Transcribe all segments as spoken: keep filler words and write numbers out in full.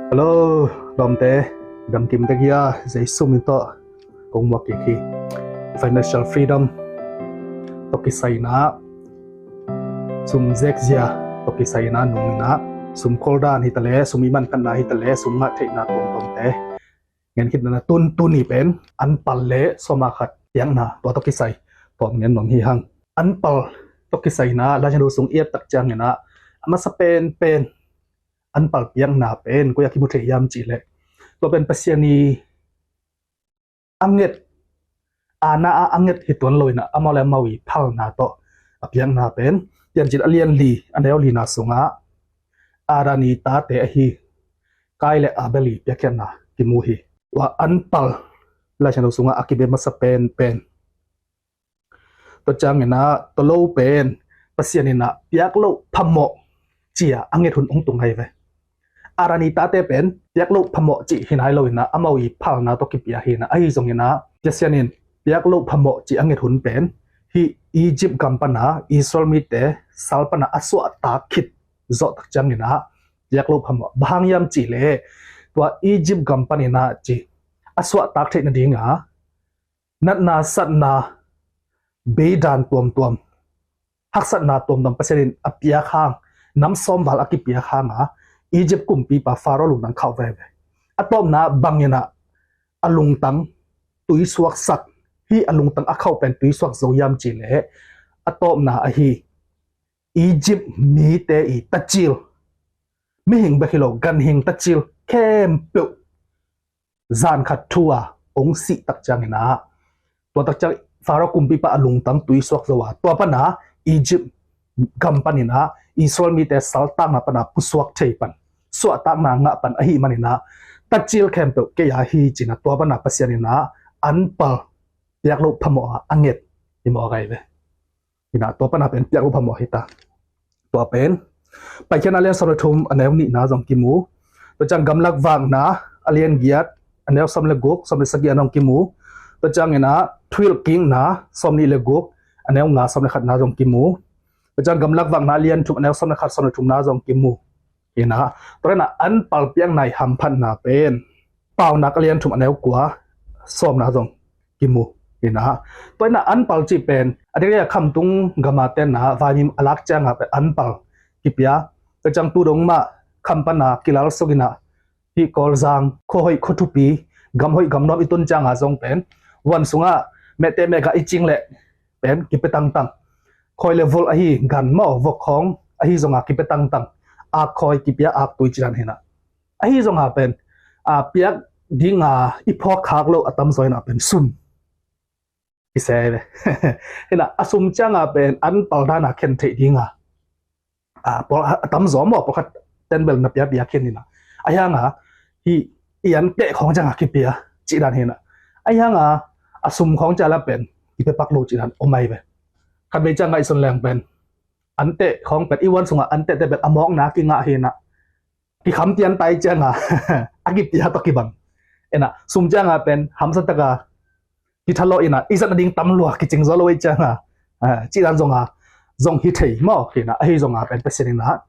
Hello, lawmte, damkim tek hia? Jesu min tawh kong muak kik hi. Financial freedom tawh kisai in ah, sum zekzia tawh kisai in ah, nung in ah, sum kholdan hi ta leh, sum i manphatna hi ta leh, sum ngah theihna tuamtuamte ngen khit na, tun tuni pen anpal le sawma khat piakna, tua tawh kisai tawm ngen nuam hi hang. Anpal tawh kisai in ah Laisiangtho sung i et tak ciangin ah, a masa penpen anpal piakna pen koi ah kimu thei hiam cih leh, tua pen Pasian i a nget, aana ah a nget hi tuan lo in ah, amau le amau i phalna tawh a piakna pen Piancil a lian li, a neu lina sungah Adam i tate ahi Kain le Abel i piakkhiatna kimu hi. Tua anpal Laisiangtho sungah a kibe masa penpen. Tua ciangin ah tua lo pen Pasian in ah piak loh phamawh ci-a a nget hun hong tung ahi ve. Adam i tate pen piak loh phamawh cih hi nai lo in ah, amau i phalna tawh kipia hi in ah, ahi zongin ah Pasian in piak loh phamawh cih a nget hun pen hih Egypt gam pan a Israel mite sal pan a a suahtak khit zawh tak ciangin ah piak loh phamawh. Bang hang hiam cih leh, tua Egypt gam panin ah ci a suahtak theih nading a natna satna, beidan tuamtuam, haksatna tuamtuam Pasian in a piak hang, nam sawm val a kipiak hang a, Egypt kumpipa Pharaoh lungtang khauh veve. A tawpna bangin ah a lungtang tuisuaksak, hih a lungtang a khauh pen tuisuak zo hiam cih leh, a tawpna ahi Egypt mite i tacil, mihing bek hi lo, ganhing tacil khempeuh zan khat thu a hong sih tak ciangin ah, tua tak ciang Pharaoh kumpipa a lungtang tuisuak zo a, tua pan a Egypt gam panin ah Israel mite saltakna pan a pusuak thei pan, suahtakna ngah pan ahih manin ah tacil khempeuh kei a hi ci-in ah, tua pan a Pasian in ah anpal piak loh phamawh a a nget hi mawk ahi ve. Hi in ah tua pan a pen piak loh phamawh hi ta. Tua pen Paikhiatna a lian sawm le thum, a neu nihna zong kimu. Tua ciang Gamlak Vakna a lian giat, a neu sawm le guk, sawm le sagih a zong kimu. Tua ciangin ah Thuhilhkikna sawm nih le guk, a neu nga, sawm le khatna zong kimu. Tua ciang Gamlak Vakna a lian thum, a neu sawm le khat, sawm le thumna zong kimu. Hi in ah, tua in ah anpal piakna i hamphatna pen Paunak a lian thum, a neu kua, sawmna zong kimu. Hi in ah, tua in ah anpal cih pen a diakdiak a khamtung gam a ten ah vaimim a lak ciang a pen anpal kipia. Tua ciang tu dong mah kham pan a kilal suk in ah, hih Kawlzang, khua hoih khua thupi, gam hoih gam nuam i tun ciang a zong pen van sungah mehteh mehgah i cing leh pen kipia tangtang. Khawi le volh ahi, gan maw, vok khawng ahi zong a kipia tangtang. Ak khawi kipia, ak tui ci dan hi in ah. Ahi zong a pen a piak ding a i phawk khak loh a tamzaw in ah pen sum i se ve. Hi in ah, a sum ciang a pen anpal dan a khen theih ding a, a, pawl, a tamzaw maw, pawlkhat ten bel na piapia khin hi in ah. Ahi hang a hih i anteh khawng ciang a kipia cih dan hi in ah. Ahi hang a a sum khawng ciang a la pen kipia pak lo cih dan om ahi ve. Khatvei ciang a i son leng pen anteh khawng pen, i van sungah anteh te pen a mawkna kingah hi in ah, kikham tian tai ciang a a kipia tawh kibang. Hi in ah, sum ciang a pen hamsa tak a kithalawh in ah, i zat nading tam lua, kicing zaw lo i ciang a, a, cih dan zong a zong hi thei maw. Hi in ah, ahi zong a pen Pasian in ah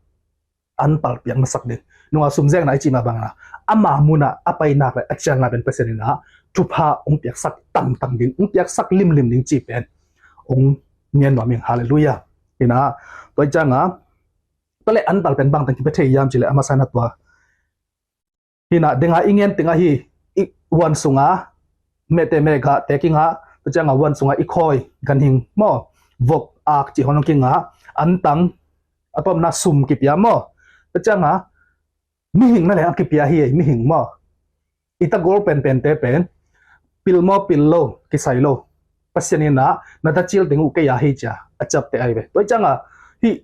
anpal piak masak ding. Nung a sum zekna i cih mah bang in ah, ama mun ah a pai nak leh a ciang a pen Pasian in ah thupha hong piaksak tangtang ding, hong piaksak limlim ding cih pen hong ngen nuam ing. Halleluiah. Hi in ah, tua i ciang a, tua leh anpal pen bangteng kipia thei hiam cih leh, a masa in ah tua, hi in ah, deng a i ngen teng ahi, i van sung a mehteh mehgahte kingah, tua ciang a van sung a i khawi, ganhing maw, vok, ak cih khawng kingah, antang, a tawpna sum kipia maw. Tua ciang a mihing na leng a kipia hi, mihing maw. I tagol penpente pen pil maw, pil lo, kisai lo. Pasian in ah na tacil teng uh kei a hi ci-a a ciapteh ahi ve. Tua i ciang a hih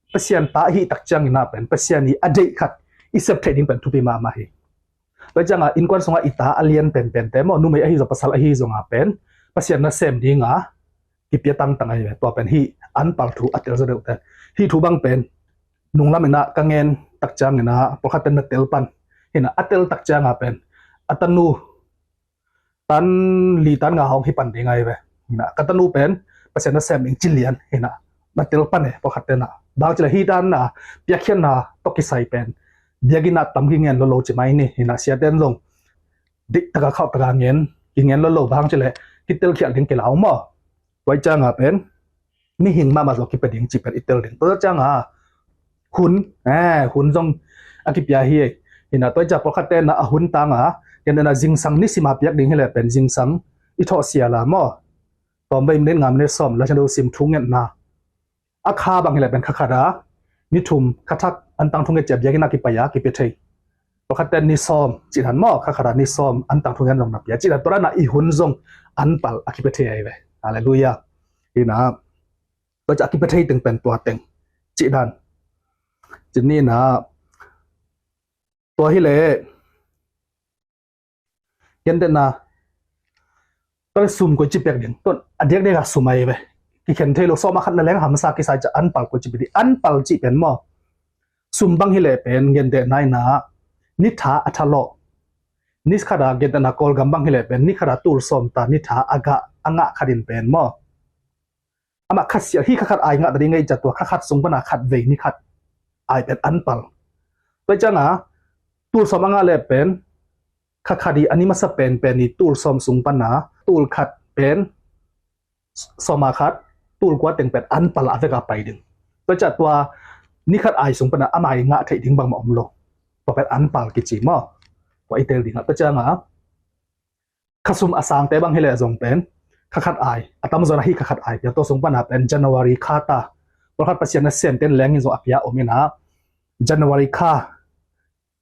Pasian ta ahih tak ciangin ah pen Pasian i a deih khat i sep theih ding pen thupi mahmah hi. Tua i ciang a innkuan sungah i ta a lian penpente maw, numei ahi zong, pasal ahi zong a pen Pasian nasem ding a kipia tangtang ahi ve. Tua pen hih anpal thu a tel zaw deuh ten. Hih thu bang pen nunglam in ah ka ngen tak ciangin ah pawlkhat ten na tel pan. Hi in ah, a tel tak ciang a pen a tanu tan li tan nga hong hi pan ding ahi ve. Hi in ah, ka tanu pen Pasian nasem ding ci lian. Hi in ah, na tel pan e, pawlkhat ten ah. Bang ci leh hih dan a piakkhiatna tawh kisai pen biakinn ah tam kingen lo lo ci mai ni. Hi na, siate in zong diktaka khauhtaka ngen, kingen lo lo, bang hang cih leh kitel khial ding kilau maw. Tua i cianga pen mihing mahmah zong kipia ding cih pen i tel ding. Tua cianga hun, eh, hun zong a kipia hi. Hi na, tua i cia pawlkhatte na a hun tanga, ken na zingsang nisima piak ding hi leh pen zingsang i thawh siala maw, tawmvei minit, nga minit sawm, Laisiangtho sim, thungetna. A kha bang hi leh pen kha khat a ni thum, kha thak an tang thunget cia biakinn a kipai a kipia thei. Pawlkhatte ni sawm cih dan maw, kha khat a ni sawm an tang thunget zong na pia cih dan, tua dan a i hun zong an pal a kipia thei ahi ve. Halleluiah. Hi na, tua cia a kipia thei teng pen tua teng cih dan. Ci ni na, tua hi leh gentehna, tua leh sum koi ci piak ding, tua a diakdiak a sum ahi ve. Kikhen thei lo, sawm a khat na leng hamsa kisai cia an pal koi ci piak ding, an pal cih pen maw. Sum bang hi leh pen gentehna in a, ni tha a tha lawh, ni khat a gentehna Kawlgam bang hi leh pen ni khat a tul sawm ta ni tha a gah, a ngah khat in pen maw, amah khat sia, hih kha khat ai ngah ta ding ei cia, tua kha khat sung pana khat vei ni khat ai pen an pal. Tua cianga tul sawm a ngah leh pen kha khat i a ni masa penpen i tul sawm sung pana tul khat pen sawm a khat, tul kua teng pen an pal a vek a pai ding. Tua cia tua ni khat ai sung pana amah i ngah theih ding bangmah om lo. Tua pen an pal kici maw. Tua i tel ding a, tua cianga kha sum a sangte bang hi leh zong pen kha khat ai, a tamzaw na hih kha khat ai pia, tua sung pana pen January kha ta. Pawlkhat Pasian nasemte in leng in zong a pia om in a, January kha,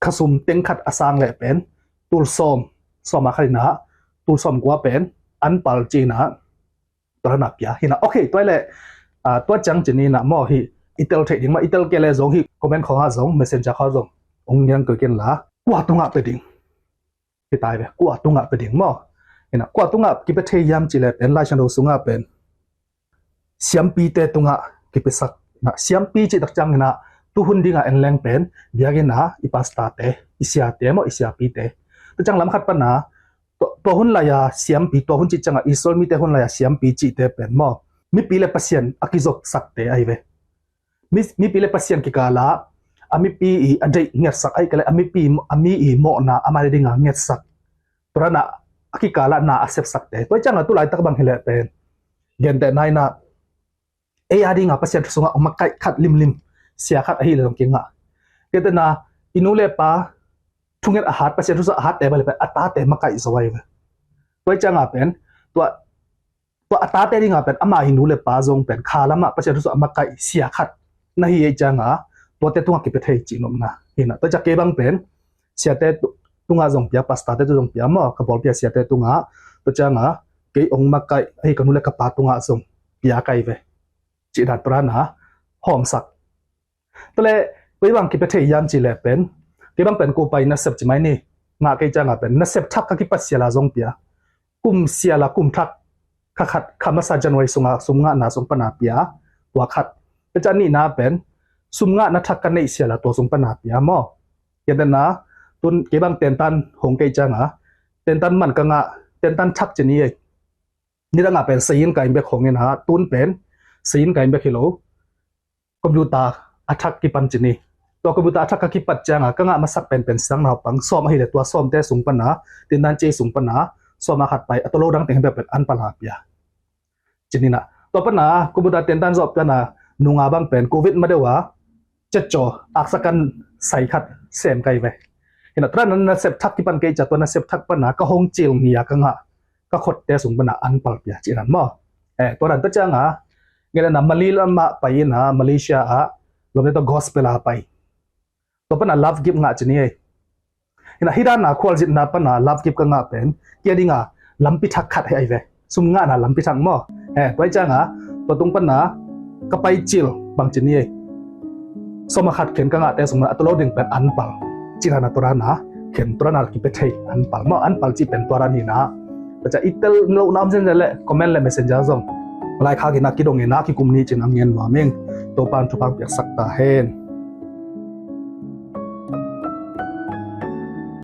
kha sum teng khat a sang leh pen tul sawm, sawm a khat in a, tul sawm kua pen an pal ci in a, tua dan a pia. Hi na, okay, tua leh, ah, tua ciang ci ni na maw, hih i tel theih ding maw, i tel kei leh zong hih comment khawngah zong, Messenger khawngah zong ong ngiang kei ken la, kua tungah pia ding? Hi tai ve, kua tungah pia ding maw. Hi na, kua tungah kipia thei hiam cih leh pen Laisiangtho sungah pen siampite tungah kipiasak. Na, siampi cih tak ciang hi na, tu hun dinga en leng pen biakinn a i pastorte, i siate maw, i siapite. Tua ciang lam khat pana tua, tua hun lai a siampi, tua hun cih cianga Israel mite hun lai a siampi cihte pen maw, mipi le Pasian a kizopsakte ahi ve. Mi, mipi le Pasian kikala a mipi i a deih ngetsak, ahih kei leh a mipi, a mi i mawhna a mai dinga ngetsak. Tua dan a a kikala na a sepsakte. Tua cianga tu laitak bang hi leh pen gentehna in a, ei a dinga Pasian thu sungah ong makaih khat limlim, sia khat ahi leh zong kingah. Gentehna, i nu le pa thunget a hat, Pasian thu sungah a hatte bang hi leh pen a tate makaih zo ahi ve. Tua cianga pen tua, tua a tate dinga pen ama i nu le pa zong pen kha lamah Pasian thu sungah a makaih sia khat na hi ei cianga, tuate tungah kipia thei cih nopna. Hi na, tua cia kei bang pen siate tu, tungah zong pia, pastorte tu zong pia maw, ka bawlpia siate tungah, tua cianga kei ong makaih ahi ka nu le ka pa tungah zong pia ka hi ve. Cih dan tua dan a hawmsak. Tua leh koi bang kipia thei hiam cih leh pen, kei bang pen ko pai nasep ci mai ni, ngah kei cianga pen nasep thak ka kipat siala zong pia. Kum siala, kum thak, kha khat, kha masa January sunga sum ngahna sung pana pia, tua khat. Tua cia nihna pen sum ngahna thak ka neih siala tua sung pana pia maw. Gentehna, tun kei bang tentan hong kei cianga, tentan man ka ngah, tentan thak ci ni ei. Nidanga pen sayin kain bek hong in a, tun pen sayin kain bek hi lo, computer a thak kipan ci ni. Tua computer a thak ka kipat cianga ka ngah masak penpen sang naupang sawm ahi leh tua sawmte sung pana, tentan ci ei sung pana sawm a khat pai, a tua lo dang teng hi bek pen an pal a pia. Ci ni na. Tua pana computer tentan zawh pana nunga bang pen covid ma deuh a cetcaw aksa kan sai khat sem ka hi ve. Hi na, tua dan a nasep thak kipan kei cia, tua nasep thak pana ka hong cil ni a ka ngah ka khotte sung pana an pal pia cih dan maw. Eh, tua dan tua cianga, gentehna Malay lamah pai in a, Malaysia ah lawmte tawh gospel a pai. Tua pana love gift ngah ci ni ei. Hi na, hih dan a khualzinna pana love gift ka ngah pen kei a dinga lampi thak khat hi ahi ve. Sum ngahna lampi thak maw. Eh, tua cianga tua tung pana ka pai cil bang ci ni ei. Sawm a khat khen ka ngahte sung a tua lo ding pen an pal. Cih dan a tua dan a khen, tua dan a kipia thei an pal maw, an pal cih pen tua dan hi na. Tua cia i tel lohna om zenzen leh comment le Messenger zong laikhak in a, kidong in a, kikum ni cin a ngen nuam ing. Topan thupha piaksak ta hen.